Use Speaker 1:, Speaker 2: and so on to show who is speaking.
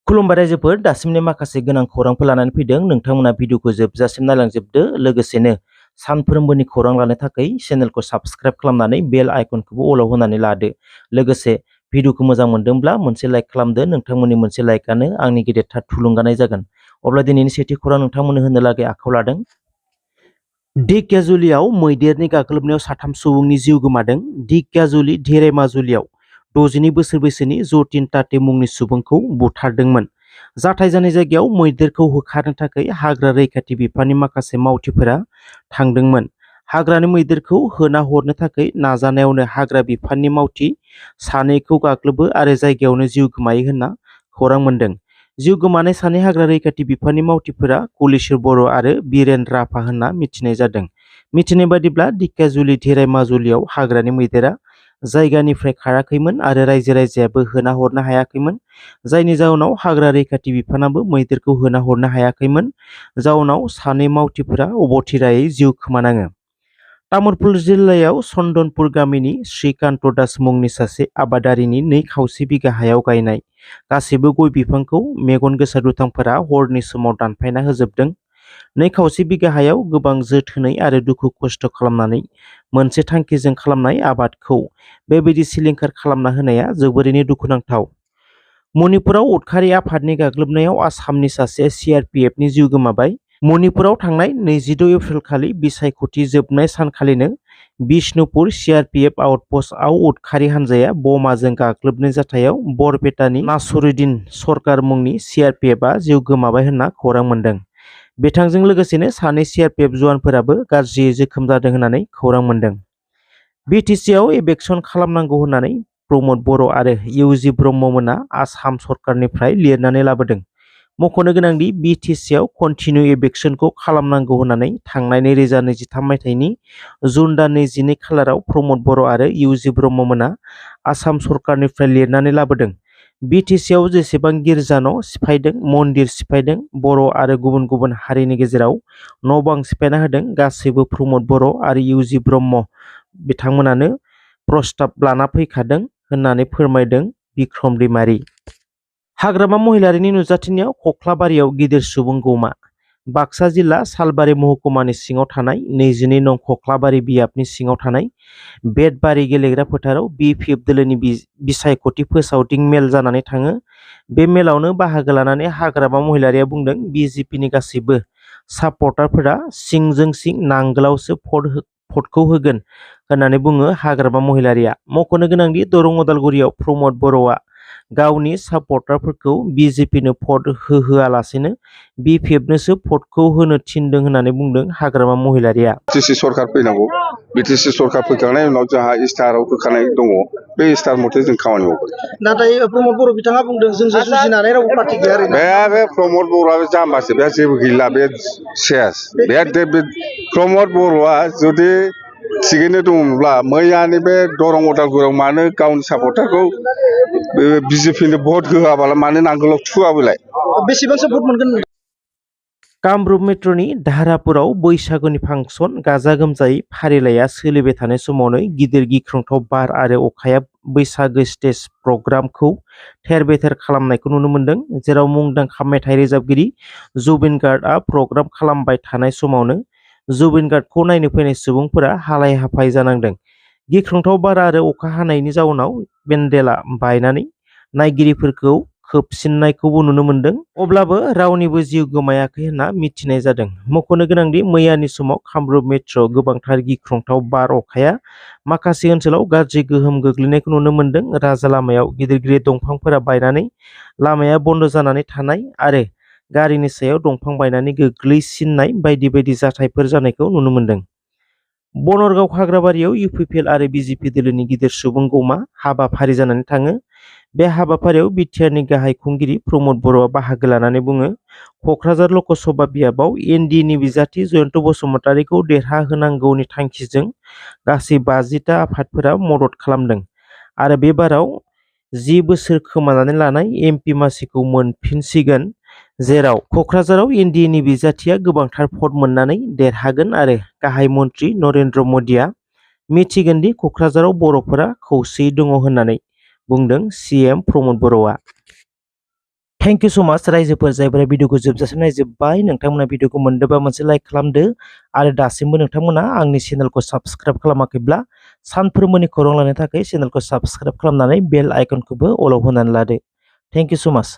Speaker 1: खुलुमबाय रायजोफोर, दासिमनि माखासे गोनां खौरांफोर लानानै फैदों। नोंथांमोना भिडिअखौ जोबजासिम नायलांजोबदो। लोगोसेनो सानफ्रोमबोनि खौरां लानो थाखाय चेनेलखौ साबस्क्राइब खालामनानै बेल आइकनखौबो अलाव होनानै लादो। लोगोसे भिडिअखौ मोजां मोनदोंब्ला मोनसे लाइक खालामदो। नोंथांमोननि मोनसे लाइकआनो आंनि गेदेरथार थुलुंगानाय जागोन। अब्ला दिनैनि सेथि खौरां नोंथांमोननो होनो लागै आखायाव लादों। ढेकियाजुलियाव मैदेरनि गाग्लोबनायाव 3 सुबुंनि जिउ गोमादों। ढेकियाजुलि धेरेमाजुलियाव 62 बोसोर बैसोनि जतिन ताते मुंनि सुबुंखौ बुथारदोंमोन। जाथाय जानाय जायगायाव मैदेरखौ होखारनो थाखाय हाग्रा रैखाथि बिफाननि माखासे मावथिफोरा थांदोंमोन। हाग्रानि मैदेरखौ होना हरनो थाखाय नाजानायावनो हाग्रा बिफाननि मावथि 2खौ गाग्लोबो आरो जायगायावनो जिउ गोमायो होनना खौरां मोन्दों। जिउ गोमानाय 2 हाग्रा रैखाथि बिफाननि मावथिफोरा कुलिसर बर' आरो बिरेन राभा होनना मिथिनाय जादों। मिथिनाय बादिब्ला ढेकियाजुलि धेरेमाजुलियाव हाग्रानि मैदेरा जायगानिफ्राय खाराखैमोन आरो रायजो राजायाबो होना हरनो हायाखैमोन, जायनि जाउनाव हाग्रा रैखाथि बिफानाबो मैदेरखौ होना हरनो हायाखैमोन। जाउनाव 2 मावथिफोरा अबथिरायै जिउ खोमानाङो। तामुलपुर जिल्लायाव चन्दनपुर गामिनि श्रीकान्त दास मुंनि सासे आबादारिनि 2/4 बिगा हायाव गायनाय गासैबो गय बिफांखौ मेगन गोसा दुथांफोरा हरनि समाव दानफायना होजोबदों। 2/4 बिगा हायाव गोबां जोथोनै आरो दुखु खस्थ' खालामनानै मोनसे थांखिजों खालामनाय आबादखौ बेबायदि सिलिंखार खालामना होनाया जोबोरैनो दुखुनांथाव। मणिपुराव उदखारि आफादनि गाग्लोबनायाव आसामनि सासे CRPFनि जिउ गोमाबाय। मणिपुराव थांनाय 22 एप्रिल खालि बिसायख'थि जोबनाय सानखालिनो बिष्णुपुर CRPF आउटपस्टआव उदखारि हानजाया बमाजों गाग्लोबनाय जाथायाव बरपेटानि नासरुद्दिन सरकार मुंनि CRPFआ जिउ गोमाबाय होनना खौरां मोन्दों। बिथांजों लोगोसेनो 2 CRPF जवानफोराबो गाज्रियै जोखोम जादों होननानै खौरां मोन्दों। BTCआव इभेकसन खालामनांगौ होननानै प्रमद बर' आरो इउजि ब्रह्ममोना आसाम सरकारनिफ्राय लिरनानै लाबोदों। मख'नो गोनांदि BTCआव कन्टिनिउ इभेकसनखौ खालामनांगौ होननानै थांनाय 2023 मायथाइनि जुन दाननि 12 खालाराव प्रमद बर' आरो इउजि ब्रह्ममोना आसाम सरकारनिफ्राय लिरनानै लाबोदों। BTCआव जेसेबां गिर्जा न' सिफायदों, मन्दिर सिफायदों, बर' आरो गुबुन गुबुन हारिनि गेजेराव न' बां सिफायना होदों, गासैबो प्रमद बर' आरो इउजि ब्रह्म बिथांमोनानो प्रस्ताब लाना फैखादों होननानै फोरमायदों बिक्रम दैमारि। हाग्रामा महिलारिनि नुजाथिनायाव खख्लाबारियाव गिदिर सुबुं गौमा। बाक्सा जिल्ला सालबारि महकुमानि सिङाव थानाय 22 नं खख्लाबारि बियाबनि सिङाव थानाय बेटबारि गेलेग्रा फोथाराव BPF दोलोनि बिसायख'थि फोसावदिं मेल जानानै थाङो। बे मेलावनो बाहागो लानानै हाग्रामा महिलारिया बुंदों BJPनि गासैबो सापर्टारफोरा सिंजों सिं नांगोलावसो भटखौ होगोन होननानै बुङो हाग्रामा महिलारिया। मख'नो गोनांदि दरं उदालगुरियाव प्रमद बर'आ गावनि सापर्टारफोरखौ BJPनो भट होहोआलासेनो BPFनोसो भटखौ होनो थिनदों होननानै बुंदों हाग्रामा महिलारिया।
Speaker 2: BTC सरकार फैनांगौ। BTC सरकार फैखांनायनि उनाव जोंहा स्टाराव होखानाय दङ, बे स्टार मथे जों खामानि मावगोन।
Speaker 3: नाथाय प्रमद बर' बिथाङा बुंदों जोंजों जुजिनानै रावबो पार्टी गैया आरोना।
Speaker 2: बे प्रमद बर'आ जाम्बासो, बे जेबो गैला, बे सेस। बे प्रमद बर'आ जुदि थिगैनो दङब्ला मैयानि बे दरं उदालगुरियाव मानो गावनि सापर्टारखौ BJPनो भट होआबाला मानो नांगोलाव थुआबोलाय?
Speaker 3: बेसेबांसो भट मोनगोन?
Speaker 1: कामरुप मेट्र'नि धारापुराव बैसागुनि फांसन गाजा गोमजायै फारिलाइया सोलिबाय थानाय समावनो गिदिर गिख्रंथाव बार आरो अखाया बैसागो स्टेज प्रग्रामखौ थेर-बेथेर खालामनायखौ नुनो मोन्दों, जेराव मुंदांखा मेथाइ रोजाबगिरि जुबिन गार्गआ प्रग्राम खालामबाय थानाय समावनो जुबिन गार्गखौ नायनो फैनाय सुबुंफोरा हालाय-हाफाय जानांदों। गिख्रंथाव बार आरो अखा हानायनि जाउनाव पेन्डेला बायनानै नायगिरिफोरखौ खोबसिननायखौबो नुनो मोन्दों। अब्लाबो रावनिबो जिउ गोमायाखै होनना मिथिनाय जादों। मख'नो गोनांदि मैयानि समाव कामरुप मेट्र'आव गोबांथार गिख्रंथाव बार अखाया माखासे ओनसोलाव गाज्रि गोहोम गोग्लैनायखौ नुनो मोन्दों। राजा लामायाव गिदिर गिदिर दंफांफोरा बायनानै लामाया बन्द जानानै थानाय आरो गारिनि सायाव दंफां बायनानै गोग्लैसिननाय बायदि बायदि जाथायफोर जानायखौ नुनो मोन्दों। बनरगाव खाग्राबारियाव UPPL आरो BJP दोलोनि गिदिर सुबुं गौमा हाबाफारि जानानै थाङो। बे हाबाफारियाव बिटिआरनि गाहाय खुंगिरि प्रमद बर'आ बाहागो लानानै बुङो, क'क्राझार लकसभा बियाबाव एनडिएनि बिजाथि जयन्त बसुमतारीखौ देरहाहोनांगौनि थांखिजों गासै 50टा आफादफोरा मदद खालामदों आरो बे बाराव 10 बोसोर खोमानानै लानाय MP मासिखौ मोनफिनसिगोन, जेराव क'क्राझाराव एनडिएनि बिजाथिया गोबांथार भट मोननानै देरहागोन आरो गाहाय मन्त्रि नरेन्द्र मदिआ मिथिगोन दि क'क्राझाराव बर'फोरा खौसेयै दङ होननानै बुंदों CM प्रमद बर'आ। थैंक यू सो मच रायजोफोर जायफोरा भिडिअखौ जोबजासिम नायजोब्बाय नोंथांमोना भिडिअखौ मोनदोंबा मोनसे लाइक खालामदो आरो दासिमबो नोंथांमोना आंनि चेनेलखौ साबस्क्राइब खालामाखैब्ला सानफ्रोमबोनि खौरां लानो थाखाय चेनेलखौ साबस्क्राइब खालामनानै बेल आइकनखौबो अलाव होनानै लादो थैंक यू सो मच।